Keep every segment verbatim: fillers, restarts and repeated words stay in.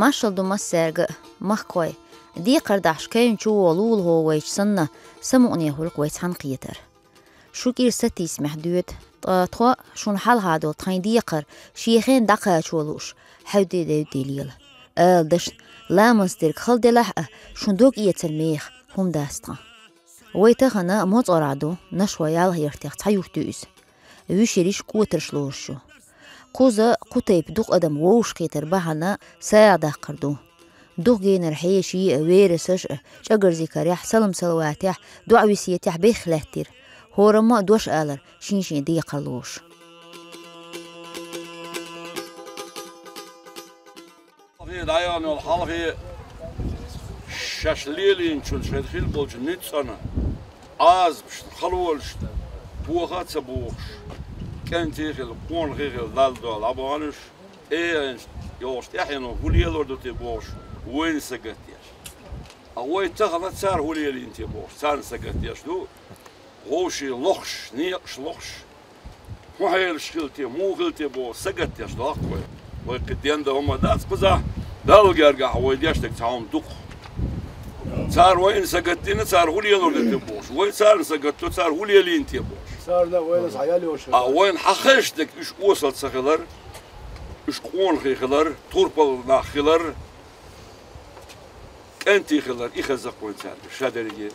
Маршал ду массаьрга а, махкой, декхар дахьаш кевнчу вогӀу лулахо вайча санна, самукъане хуьлу-кх вай цхьаьнакхетар. Шу кӀира сатийсамехь доьду, ткъа тхо шуна хьалха долу тхайн декхар шен хенахь дӀакхачо лууш, хьаьвди-девди лела. Ала дашна, ламаз дерг хала делахь а, шун дог эцар меха хӀума дац тхан. Вай тахана МоцӀарахь ду, Нашхойн ялх яртех цхьа юрт ю иза. Вуьшарш, кӀотарш лоруш ю. Кхуза кху тайпа дукха адам вовшахкхетар бахьана сагӀа даккхар ду. Дукха генара хьеший а, верасаш а чӀагарзикарехь, салам-салаватехь, доӀа-весетехь бехк лаьттира. ХӀораммо а дош алара шен-шен декхар лоруш. Хьалхе дӀаяхана йолу хьалхе шаьш лелийначун шайн хилла болчу ницкъана, Ӏазапашна, халонашна тоха а ца бохуш, кӀентий хилла, къонахий хилла, Далла дуьхьа дӀабаханаш, тӀехьенаш йолуш тӀаьхьено хӀун лелор ду те бохуш, вайна сагатдеш. Ткъа вай тахана цара хӀун лелийна те бохуш, царна сагатдеш ду. Вовшийн лохуш, некъаш лохуш, хӀун хьелаш хила те, муха хила те бохуш, сагатдеш ду-кх вай. Вай кхин дендан хӀума дац кхузахь, Далла гергахь вай деш дерг цхьа хӀума ду-кх. Цара вайна сагатдина, цара хӀун лелор ду те бохуш. Вай царна сагатдо, цара хӀун лелийна те бохуш. Царна вайна схьаял йош. А вайна хьахезаш дерг уьш осал ца хилар, уьш къонахий хилар, турпал нах хилар, кӀентий хилар, и хеза-кх вайна цаьрга ша дерриге.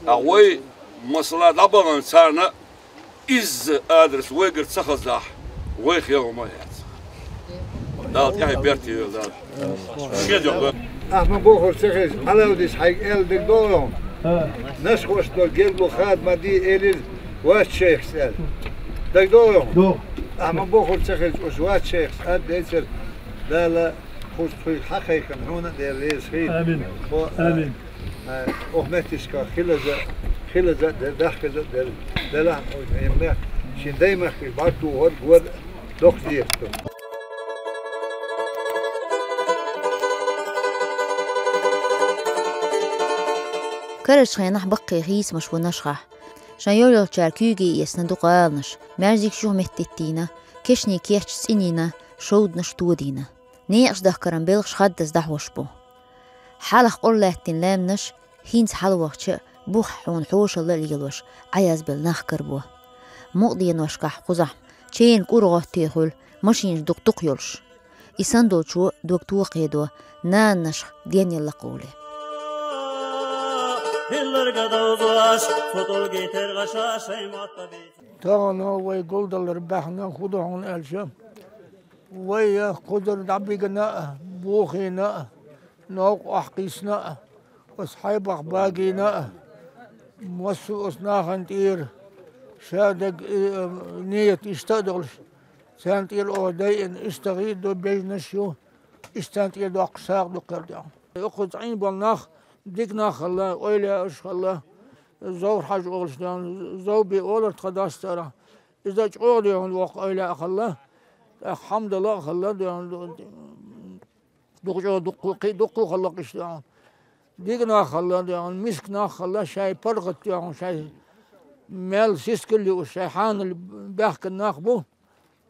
Ткъа вай, масала, дӀабахана царна изза адрес вайгара ца хазахь, вай хьехам а яц. Дала тӀаьхье беркате йойла Дала. Шен дегӀ. Ахьа ма бохура ца хезча, Ӏалавдис хьайга аьлла дерг догӀу хьуна. Нашхошна долу гергарло хада ма де элира вац шайхас аьлла. Дерг догӀу хьуна? Ахьа ма бохура ца хезча, уьш вац шайхас ад дайцара Дала кхуза тхуьга хьакхайкхина хьуна а Дела реза хуьлда. Амин. Бо, амин. А, оха меттигашка хилаза, хилаза а дела, дахкалаза а дела, делахь а оха хьеманех, шен даймахкаш бӀаьрг тухар гор доккха дехар ду. Карарчу хенахь баккхий хийцамаш бу Нашхахь. Шайн йолчара куьйге эцна дукха гӀаланаш, маьждигаш юха меттиттийна, кешнийн кечаш цӀийнийна, шовданаш тодийна. Некъаш дахкаран белхаш хаддаза дӀахьош бу. Хьалха къур лаьттина лаьмнаш хӀинца хьалавахча а, бух хьуна хьошалла а лелош, Ӏаязбелла нах карабо. Мукъа деношкахь кхузахь ченан кӀур гӀоттий хуьлу, машинаш дукха-дукха йолуш. И санна долчо дог тохахедо, наннашха денъялла-кх олий. Тахана вай гулдалар баьхна хӀун ду хьуна аьлча, вай кхузара дӀабигна а, бохийна а, новкъа охьакхийсина а, оцу хьайбах багийна а, массо а оцу нахана тӀера ша дерг, э, нийят иштта а долуш, царна тӀера оха дайина, иштта гӀийр ду, бежанаш ю, иштта царна тӀера доккхуш сагӀа ду кхара тӀехь. Кхуза цӀийна болу нах, дика нах хилла, эвлаяаш хилла, Зовр-Хьаьжа олуш дерг, Зовби олура тхан дастара. Иза чӀогӀа дерг воккха эвлаяъ хилла, тӀаккха Хьамдала а хилла дерг, дукха чӀогӀа дуккха, кхин дуккха а хилла-кх иштта дерг. Дика нах хилла дерг, миска нах хилла, шайн паргӀат дерг, шайн мел сискал юуш, шайн хьанал баьхкина нах бу.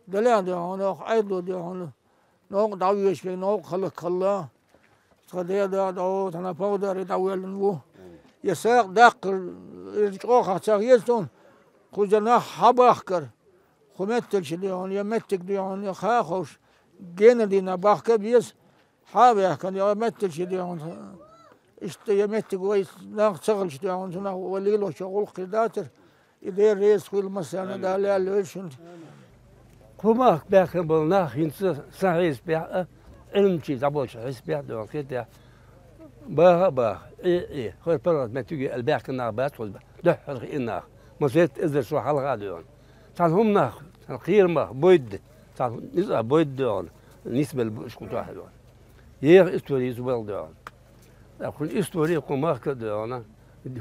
Далла а дерг, оха Ӏедало дерг, новкъа дӀавоьдуш верг новкъа хӀаллакьхилла. Тхан деда а дӀо, тхьана пагӀдаре дӀавоьллина ву. Я сагӀа даккхар, иза чӀогӀа ца хеза цунна, кхуза нах хьабахкар. Кху меттигаш дегӀана, я меттиг дегӀана, я хаа ховш, гена дийна бахка беза, хьа а ваьхкана, я меттигаш дегӀана. Иштта я меттиг вай нах ца хилча дегӀана, цунах вай лелочо гӀуллакх хир дацара. И Дела реза хуьлда массарна, Дала лелойла шуна. Кху махка баьхкина болу нах хӀинца сан хьесапехь а, Ӏилманчий дӀаболчу хьесапехь а догӀу хетехь, баха а баха, Ӏе а Ӏе, хӀара паргӀат меттиг ю аьлла баьхкина нах бац хӀуза, дуьххьара хиъна нах, масетта эзар шо хьалха а доьгӀна. Цхьана хӀуманах, цхьана кхерамах бойда, цхьана ницкъах бойда доьгӀна, нисбелла бу уьш кху тохь а доьгӀна. Еха истори ю цу балха доьгӀна. ТӀаккха хӀун истори кху махка а доьгӀна,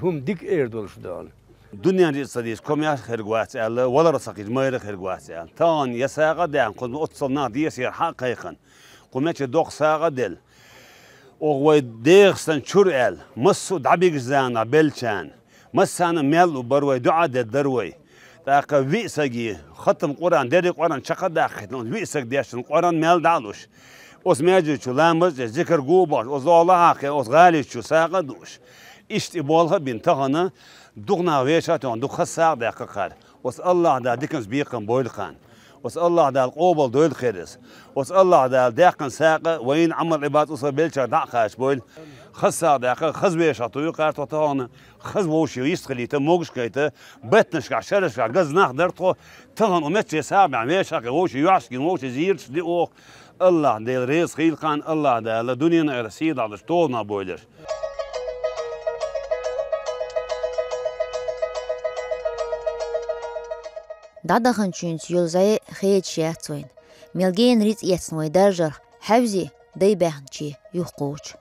хӀума дика эр долуш доьгӀна. Дуьнен рицкъ ца дийца комаьрша хирг вац аьлла, валар ца хилча майра хирг вац аьлла. Тахана я сагӀа а даьхна, кхуза оццул нах десера хьа а кхайкхина, кху мече доккха сагӀа а делла. Оха вай дегӀастан чуьра аьлла, массо а дӀабигачу заманахь беллачарна, массарна а мел а бара вай, доӀа а дедда дара вай. ТӀаккха виъ саги, хатам Къуръан, дерриг Къуръан чекх а даккхийтина, виъ саг дешна Къуръан мел дӀа а луш. Оцу маьждиге чу ламаз а деш, зикар го а бохуш, оцу догӀа лахьа а кхиъна, оцу гӀали чу сагӀа а дууш. Иштта и болх а бина тахана, дукха нах вешах а тоьхна, дукха хаза сагӀа даьккхина кхара. Оцу АллахӀ Дала диканца бекхам бойла кхарна. Оцу АллахӀ Дала къобал дойла кхерас. Оцу АллахӀ Дала даьккхина сагӀа вайна Ӏамал-Ӏибадат цу сагӀа беллачара дӀа а кхачабойла. Хаза сагӀа даьккхина, хаза вешах тоьхна кхара тхо тахана, хаза вовшийн йист хилийта, могаш гайта, баттанашкахь, шерашкахь газа нах дара тхо, тахана оцу меттиге сагӀа баьхна вешах а кхиъна, вовшийн юьхьашкахь, вовшийн зераш а диъна оха, АллахӀ Дела реза хийла кхарна, АллахӀ Дала дуьненахь а, ахиратехь а сий дӀадолуш, тӀаьхьенах бойла уьш. ДӀадаханчуьнца йолу зӀе хедаш яц вайна. Мел гена рицкъ эцна вайн даржарх хьаьвзи, дай баьхначийн юхакхочу.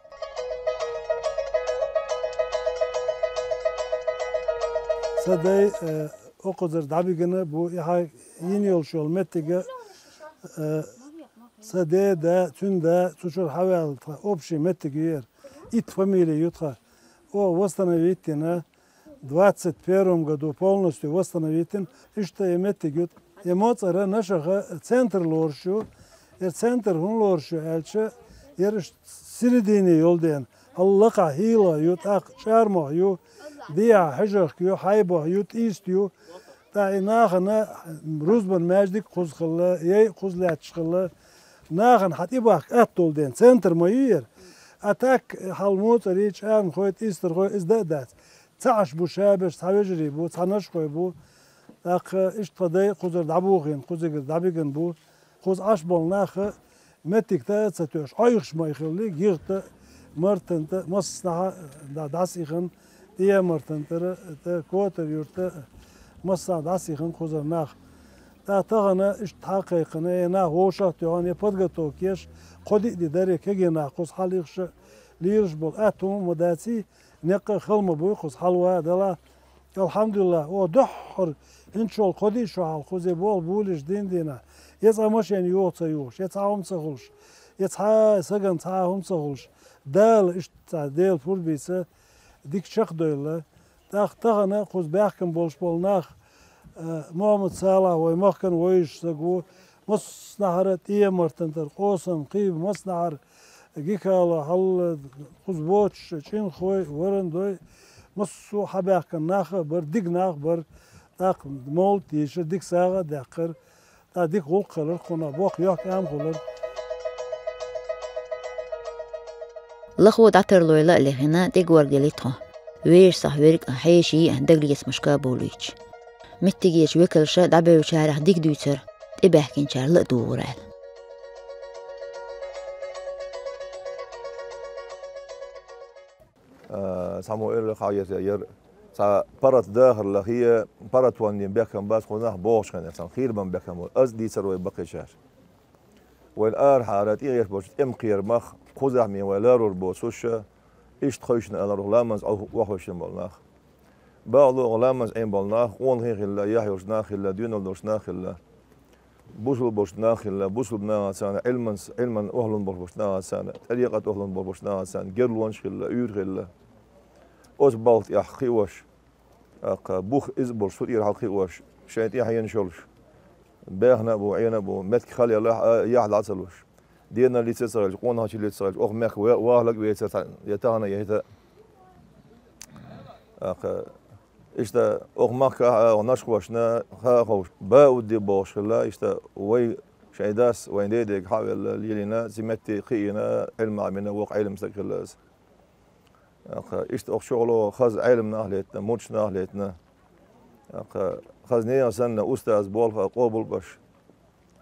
Сан дай, э, окхузара дӀабигина бу, и хьан йина йолуш йолу меттиг а, э, сан ден да, цуьнан да, цу чуьра хьаваьлла тхан общий меттиг ю яра. Итт фамили ю тхан. Оха восстановить дина, двадцать первом году полностью восстановить дина. Иштта и меттиг ю. И МоцӀара Нашаха центр лоруш ю. И центр хӀунда лоруш ю аьлча, яра середине йолу дена. ХӀаллакхахь хӀийлах ю, тӀаккха чӀармах ю, дехьа хьажарх ю, хьайбах ю, тӀийста ю. ТӀаккха и нахана рузбан маьждиг кхуза хилла, яй кхуза лаьтташ хилла. Нахана хьан тӀебахка атта долу дена, центр ма ю яра. А так, хьал МоцӀарий, чӀармахой, тӀийстархой, иза дан а дац. Цхьа Ӏаш бу шаберш, цхьа вежарий бу, цхьа Нашахой бу. ТӀаккха иштта тхан дай кхузара дӀабохийна, кхузигара дӀабигина бу. Кхуза Ӏаш болу нах а меттиг тӀе а ца тоьуш, Ӏойхуш ма хилли, ГигӀта, Мартан тӀе, массанхьа а дӀа-, дӀасаихина, ТӀе-Мартан тӀера, тӀе Котар-Юьрта, массанхьа дӀасаихина кхузара нах. ТӀаккха тахана иштта хьакхайкхина, и нах вовшах а тоьхна, и подготовка еш, кхо-диъ де дара и кегий нах кхуза хьалаихша, лелаш болу атта хӀума а ма даций, некъа а хала ма буй кхуза хьалаван а делахь. Алхьамдулиллахь, оха дуьххьара хӀинцачул кхо диъ шо хьалха кхуза болх болуш дина-дина, я цкъа машен юха ца юхуш, я цхьа хӀума ца хуьлуш, я цхьа а сагана цхьа а хӀума ца хуьлуш, Дала иштта цхьа Делан пурбица дика чекхдевлла. ТӀаккха тахана кхуза баьхкина болуш болу нах, э, Мухьаммад-Салахь вайн махкана вевзаш стаг ву, массанхьара ТӀе-Мартан тӀера, Къосам, Кхийба, массанхьара Гикало, хьал кхуза боцуш, чӀинхой, варандой, массо а хьабаьхкина нах а бара, дика нах а бара, тӀаккха мовлат дийшира, дика сагӀа а даьккхира, тӀаккха дика гӀуллакх хилира кхунах, боккха йохк-ам хуьлура. Лахо дӀатарлойла а лехна, тӀегоргали тхо. Вешан сахь верг а, хьеший а дагалецамашка а болуьйтуш. Меттигерчу векалша дӀабевллачарах дика дуьйцура, тӀебаьхкинчара ла а дугӀура аьлла. А, цхьаммо элира, хьан яра, яра цхьа паргӀат дахар лахе, паргӀатонан бехкам бац, кху нах бохучу хенахь, цхьана хийрбан бехкам бу. Аз дийцар вай баккхийчара. Вайн арахьара тӀехьа болчу тӀеман кхерамах кхузахь ма вай ларур боцуш, иштта хевшина аьлла, рухӀ ламаз Ӏохуьйшина болу нах. Бакъ ло, ламаз Ӏийна болу нах къонахий хилла, яхь йолуш нах хилла, доьналла долуш нах хилла, бусулба болуш нах хилла, бусулба нахаца, Ӏилманца, Ӏилман охӀлун болуш болуш нахаца, тӀарикъат охӀлун болуш болуш нахаца, герлонаш хилла, уьйр хилла. Оцу балха тӀехь кхиош, тӀаккха бух иза болуш, цу тӀера хьалкхиош, шайн тӀехь хьенаш йолуш, баьхна а бу, Ӏийна а бу, меттиг хала елахь а, яхь дӀа ца луш. Деналлица а ца хилча, къонахчаллица а ца хилча, оха мехка ве-, вахалаг а веца, я тахана, я хӀета. ТӀаккха иштта оха махкахь а, оха нашхошна хаа ховш, Баудди бохуш хилла, иштта вай шайн дас, вайн дедега хьа а велла, лелийна, цу метте кхиийна, Ӏилма Ӏамийна, воккха Ӏелам стаг хилла иза. ТӀаккха иштта оха чухула хаза Ӏелам нах а летина, мурдаш нах а летина. ТӀаккха хаза нехан санна устаз болх а къобал беш,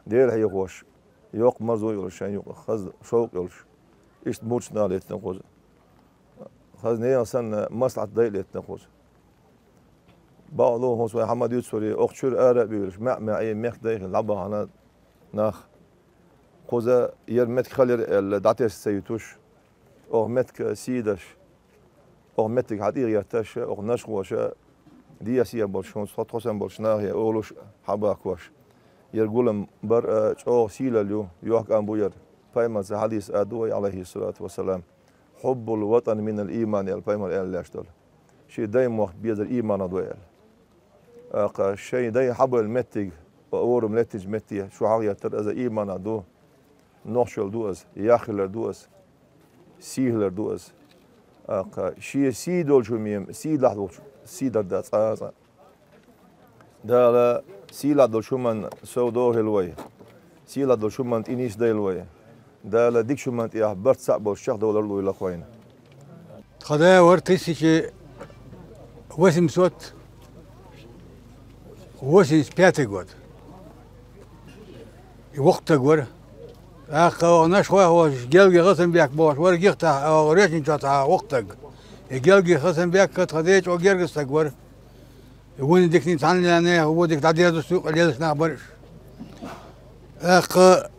Дела хьехош, йоккха марзо йолуш, шайн юкъа хаза шовкъ йолуш, иштта мурдаш нах а летина кхуза. Хаза нехан санна маслаӀат дай а летина кхуза. Бакъ ло, хӀинца вай хьан ма дуьйцур, оха чуьра ара а буьйлуш, маьӀ-маьӀе мехкан дай хилла дӀабахана нах. Кхуза яра меттиг хала яра аьлла, дӀатесна ца юьтуш, оха меттиг сий деш, оха меттиг хьан тӀехьа гӀерташ, оха нашхоша, дехьа-сехьа болчу, хӀинца тхо-, тхо санна болчу нахе олуш хьан бахкош. Яра гулам бар а чӀогӀа сийлалла ю, йохк-ам бу яра. Пайхамарца хьадис а ду вай, Ӏалайхиссалату вассалам: «Хьуббул ватӀан минал ийман», – аьлла, пайхамар аьлла леш долу. Шен дайн мохк безар ийманах ду аьлла. ТӀаккха шайн дай хьабевлла меттиг, орам леттинчу метте шу хьагӀ еттар, иза ийманах ду. нохчалла ду ас, яххилар ду ас, сийхилар ду ас. ТӀаккха шен сий долчу мем, сий лахь долчу, сий дар дац цкъа а цкъа. Дала сийлахь долчу хӀуманна сов дохийла вай. Сийлахь долчу хӀуманна тӀе нисдойла вай. Дала дикачу хӀуманна тӀехь барт цхьаъ болуш чекхдовлар лойла вайна. Тхан да вара тысяча восемьсот восемьдесят пятый год. И воккха стаг вара. ТӀаккха оха Нашхойхоша Гелги Хасанбек бохуш вара гихтахь, оха Речен чохь цхьа воккха стаг. И Гелги Хасанбек тхан ден чӀогӀа герга стаг вара. И вуно диканиг цхьанна лаьнна, вон дика дӀадерзо суьйкъа лелаш нах бара уьш. ТӀаккха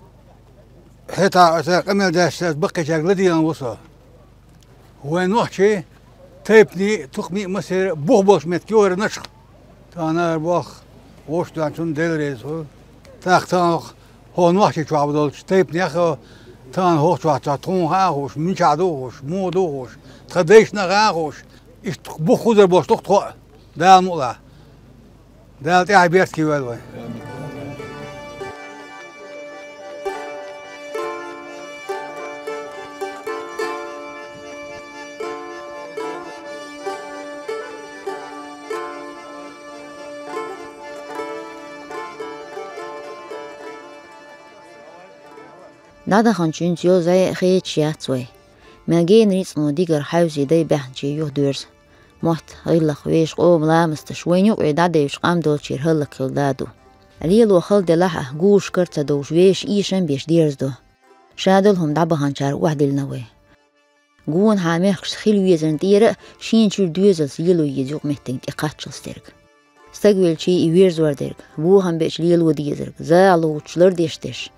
хӀетахь аса къамел деш, аса баккхийчаьрга ладийлина ву со. Вайн нохчий тайпанийн, тукхамийн а массеран а бух болуш меттиг ю хӀара Нашх. Тахана ара боху, вовшах доьхначунна Дела реза хуьлда. ТӀаккха тахана хӀокху нохчий чохь долчу тайпанех а, тахана хӀокху чохь цхьа тхуна хаа а хууш, мичахь ду а хууш, муха ду а хууш, тхан дайшна а хаа а хууш, иштта бух хузар болуш ду-кх тхо а, Дала мукъ лахь. Дала тӀаьхье беркате йойла вай. ДӀадаханчуьнца йолу зӀе хеташ яц вай. Мел генара ницкъано дигара хьаьвзий дай баьхначийн юха доьрзу. Мотт, гӀиллакх, вешан къоман ламасташ вайна юкъе дӀадевлча къам долчуьра хӀаллакьхилла да а ду. Лело хала делахь а, гулаш кара ца довш, вешан эшам беш дерзадо. Ша долу хӀума дӀабаханчара охьадиллина вай. Гонахьа мехкашца хила везарна тӀера а шена чуьра доьзалц лело еза юкъаметтиг тӀекхаччалц дерг. Стаг велчий и верзор дерг, бохам бечу лело дезарг, загӀа ловчу лардеш дерш.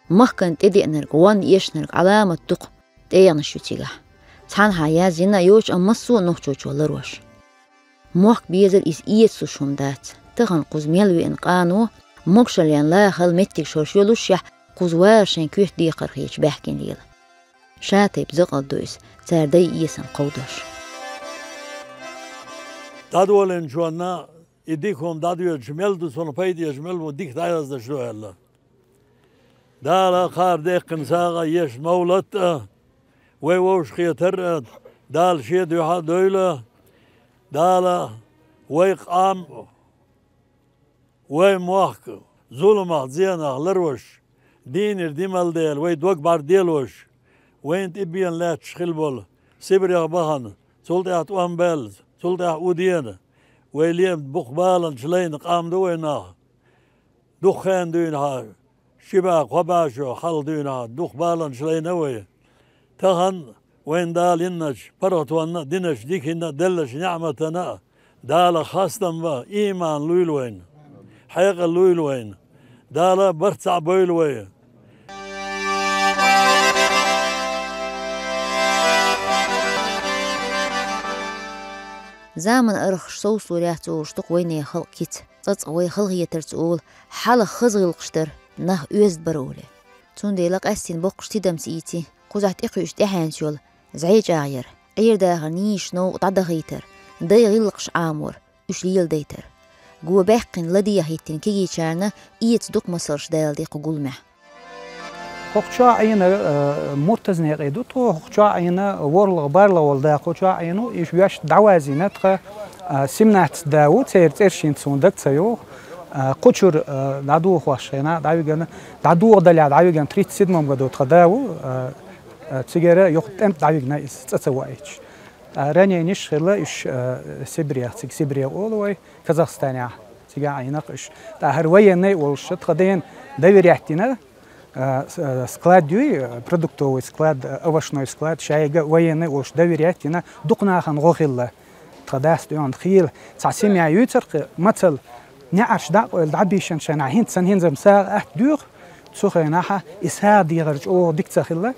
Махкана тӀедеънарг, гӀонна эшнарг Ӏаламат ду-кх, тӀегӀанаш ю цигахь. Цхьанхьа яз йина а йоцуш, амма массо а нохчочо ларош. Мохк безар иза эцалуш хӀума дац. Тахана кхуза мел веана къано, могушаллин лахал меттигаш хӀорш йолушшехь, кхуза вара шайн коьрта декхар хеташ баьхкина лела. Ша тайпа закъалт ду иза, цара дай эсам кховдош. ДӀадолийначунна и дика хӀума дӀадоьдуш мел ду, цунах пайда еш мел бу, дика дӀаяздеш ду аьлла. Дала кхара даьккхина сагӀа еш мовлат а, вай вовшахкхетар а, Дала шен дуьхьа а дойла. Дала вай къам, вай мохк зуламах, зенах ларош, дийнера дималла дела вай дог бӀаьрделош, вайна тӀе бена лаьтташ хила болу, Сибрех бахана, цул тӀаьхьа тӀом баьлла, цул тӀаьхьа удена, вай лема букъ баланчу лайна къам ду вай нах. Дукха хенна дуьйна хьан, ши бӀе, кхо бӀе шо хьалха дуьйна хьан, дукха баланчу лайна вай. Тахана вайна Дала йинначу паргӀатонна а, динарш дика йина а, деллачу неӀматана а Дала хастам бан, ийман луйла вайна, хьекъал луйла вайна. Дала барт цхьаъ бойла вай. Заман арахаш совсур яц олуш ду-кх вайнехан халкъан кица. Цкъа-цкъа вай халахетарца олу, хьалха хаза гӀиллакхаш дара, нах оьзда бара олий. Цундела къаьстина боккхачу тидамца ийци, кхузахь тӀекхуьуш тӀаьхьенца йолу зӀе чӀагӀъяр, Ӏер-дахар нийсачу новкъа дӀадахийтар, дай гӀиллакхаш Ӏамор, уьш леладайтар. Го баьккхина ладегӀа хӀиттина кегийчарна эца дукха масалш даладе кху гуламехь. ХӀокху чохь Ӏийна, э, муртаза некъий ду тхо, хӀокху чохь Ӏийна ворлагӀа-барлахӀа волу дакъа, хӀокху чохь Ӏийна, уьш ваьш дӀавазийна тхан, э, семнадцать да ву, церан цӀерш хӀинца суна дага ца йогӀу. Э, кху чуьра, э, дӀадохош хенахь дӀавигна, дӀадохадалехь дӀавигна тридцать седьмом году тхан да ву, э, э, цигара юха тӀемтӀа дӀавигна иза, цӀа ца ваийташ. Э, ранениш хилла уьш, э, Сибрех, цига Сибре олу вай, Казахстанехь, цигахь Ӏийнарх уьш. ТӀаккха хӀара военный а волуш, тхан дена доверять дина, э, с-, э, склад юй, э, продуктовый склад, э, овощной склад, шайга военный а волуш доверять дина, дукха нахана гӀо хилла. Тхан дас дуьхьал хийла, цхьа семья юьйцурх, мацалла, неӀарш дӀа а къойла, дӀабийшина шайна, хӀинца сан хӀинца-м сагӀа атта доьху, цу хенахь и сагӀа дехар чӀогӀа дика ца хилла.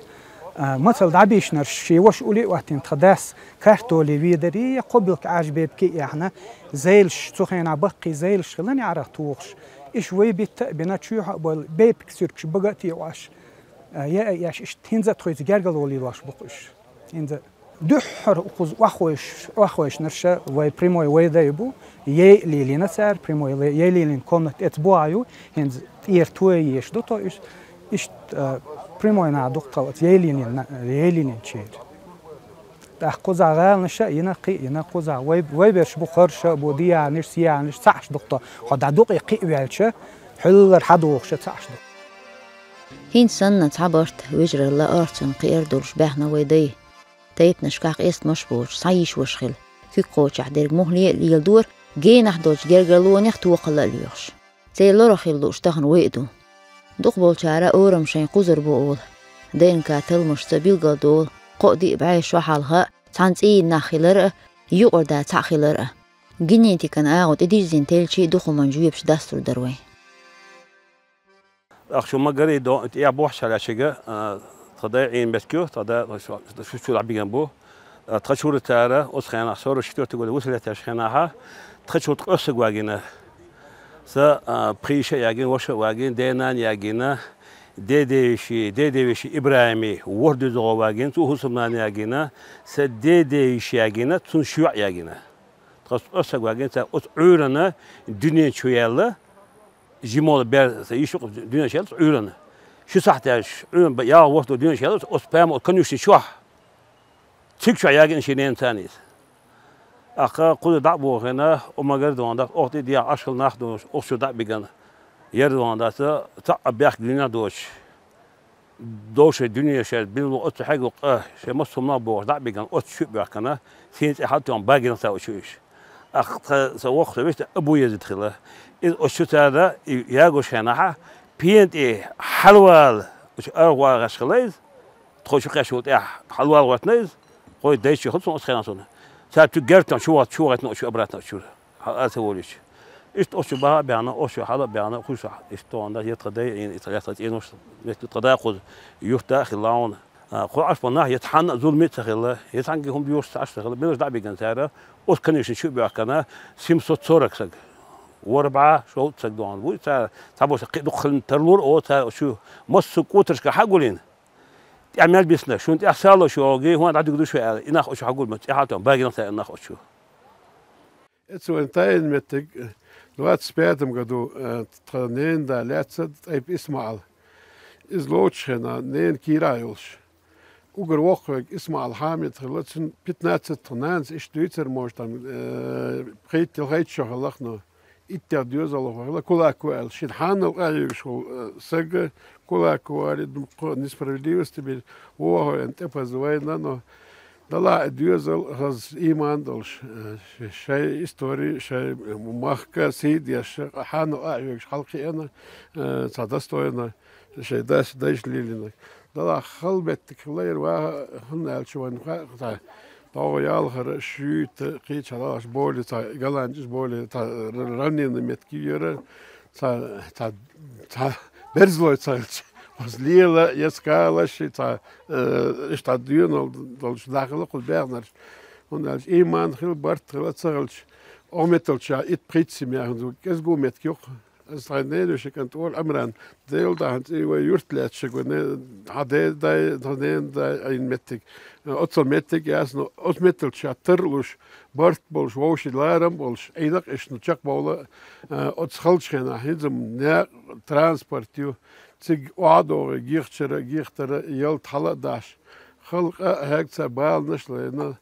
А, мацалла дӀабийшинарш шен ваша улле а хӀоттийна тхан дас картоли, ведари, кхо билггал Ӏаьржа бепиг а яьхна, зайлаш, цу хенахь баккхий зайлаш хилла неӀарах тухуш. Уьш вай битта а бина, чоьхьа а бевлла, бепиг суьргаш бага а тӀеӀош, а, яа а еш, иштта хӀинца а тхоьца гергарло лелош бу-кх уьш. ХӀинца а дуьххьара укхуза охьахойш-, охьахойшнарш вай прямой вай дай бу, яй а лелийна цара, прямой ле-, яй лелийна комната эца бухахь ю, хӀинца тӀера тоя еш ду тхо уьш. Иштта, а, Прямой наха дукха оцу Елинин, Елинин чуьра. ТӀаккха кхузахь гӀаланаш а йина, кхин а йина кхузахь. Вай, вай берш бу, хорша а бу, дияхьанаш, сияхьанаш, цхьаъш дукха. Хьо дӀа дукъе кхин а ваьлча, хьуьллара хьадогӀуш а цхьаъш дукха. ХӀинца санна цхьа барт вежаралла орцунна кхиар долуш баьхна вай дай. Тайпанашкахь къестамаш боцуш, схьа йиш ваша хила. Куьг кхочехь дерг мухӀале а леладора, генахь долчу гергарлонех токхалла а лоьхуш. Церан лорах хила лууш тахана вай а ду. Дукхахболчара орам шайн кхузара бу олу. ДНК талламашца билгалдолу, кхоъ-диъ бӀе шо хьалха цхьана цӀийнан нах хилар а, юкъара да цхьаъ хилар а. Генетикан агӀо тӀедирзина теллича а ду хӀуманна жоьпаш дастур дара вай. Ах, шу ма-гарра до-, тӀехь бохьуш хьаьлла шига, а, тхан дай Ӏийна меттиг ю, тхан да шу, шу, шу дӀабигина бу. А, тхан чуьра цара, оцу хенахь, сорок четвёртый года вуьсур лаьттачу хенахь, тхан чуьра ткъа саг вагийна. Сан, а, пхи йиша а ягийна, ваша а вагийна, ден-нана ягийна, деден-йишин, деден-йишин ИбрахӀиман ворхӀ доьзалхо вагийна, цуьнан хӀусамнана ягийна, сан деден-йиша ягийна, цуьнан ши йоӀ ягийна. Тхан ткъа саг вагийна цара оцу Ӏуьйранна дуьнен чу яьлла, жимолу бер сан йиш ю-кх дуьнен чу яьлла оцу Ӏуьйранна. Ши сахьт яьлча, Ӏуьйранна ба-, ялх ворхӀ ду дуьнен чу яьлла оцу паьма оцу конюшни чохь. Цига чохь ягийна шен ненан царна иза. ТӀаккха кхуза дӀа а бохийна, ма-гарра дона дац, оха тӀе дехьа Ӏаш хилла нах долуш, оха чу дӀа а бигина. Яра дона дац, цхьаъ а бехк дуьненахь доцуш. Довший дуьне шаьш бина лу оццу хьегу къа, шайн массо а хӀуманах бохуш, дӀа а бигина, оццу чу а боьхкина, сийна цӀе хьалатоьхна багийна цара оцу чу уьш. Ах, тхан сан воккха сан вист Абу-Язид хилла. Иза оцу чу цара и ягош хенахь, пена тӀе хьалавала, оцу арахь вагӀаш хилла иза. Тхо чу кхаьччул тӀаьхьа хьалавала гӀоьртина иза. Кхо дайша хилла цунна оцу хенахь суна. Цара цу герга чу ваха-, чу вахийтина оцу чу обратно оцу чуьра. Хьала а ца волуьйтуш. Иштта оцу чу баха а баьхна, оцу чу хьала а баьхна, кхузахь иштта тхуна дӀа, я тхан дай Ӏийна, я тхан цӀенош, метта тхан да кхуза юьртда а хилла хьуна. А, кху Ӏаш болу нах я цхьанна а зуламе а ца хилла, я цхьаьнгге хӀума доьхуш ца Ӏаш ца хилла, белаш дӀа а бигина цара, оцу конюшни чу а боьхкина, семьсот сорок саг. ВорхӀ бӀе шовзткъа саг дона ву, цара цхьаболчара кхин дукха хилла тарлур а, о, цара оцу чу массо а кӀотаршка хьа а гулйина. ТӀехь мел бисна, шуна тӀехь сало шогӀий, хӀунда дӀадуьгу ду шу аьлла, и нах оцу чу хьагулбан, цӀе хьалатоьхна багийна цара и нах оцу чу. Эцу вайн тайна меттиг, двадцать пятом году, э, тхан ненан да лаьцна Тайп Исмаил. Иза лоцуш хенахь, ненан кийрахь йолуш. Уггар воккхавега Исмаил Хьамид хилла, цуьнан пятнадцать тхан нанас иштта дуьйцура, может, там, э, пхийтта-ялхайтта шо хилла-кх, но иттех доьзалхо хилла, Кулаков аьлла. Шена хьанал къахьоьгуш волу, э, саг, Кулаков вари, дуккха несправедливость бира, вохо вайна тӀепаза вайна, но Далахь и доьзал хаза ийман долуш, э, ш-, шайн истори, шайн махка сий деш, хьанал а хьоьгуш хьалакхиъна, э, цхьа достойно шайн дас дайша лелийнарг. Далахь хала меттиг хилла яра ваха, хӀунда аьлча вайна хаьа цхьа, догӀу ялхара, шуьйта, кхечахьа лалаш боли, цхьа галанчаш боли, цхьа р-, равнина меттиг яра, цхьа, цхьа, цхьа берзалой ца хилча. Оцу лела я скалаш, цхьа, э, иштта доьналла долчу нах хилла кхуза баьхнарш. ХӀунда аьлча ийман хила, барт хила ца хилча, оха метталча итт-пхийтта семья хӀинца кӀезиг меттиг ю-кх. Аса тхайн ненавешин кӀант олу Ӏимран, Дела дахьан цӀий вай юрт лаьцна ши гуне, хьан ден дай, тхан ненан дай Ӏийна меттиг. Оццал меттиг яц, но оцу метталча тарлуш, барт болуш, вовшийн ларам болуш, Ӏийна-кх иштта, ну, чекхбовла, э, оцу халчу хенахь хӀинца-м некъ транспорт ю, цига охьадогӀий гихчара, гихтара, ялта хьала а дахьаш, халкъа а хьегна цара баланаш а лайна.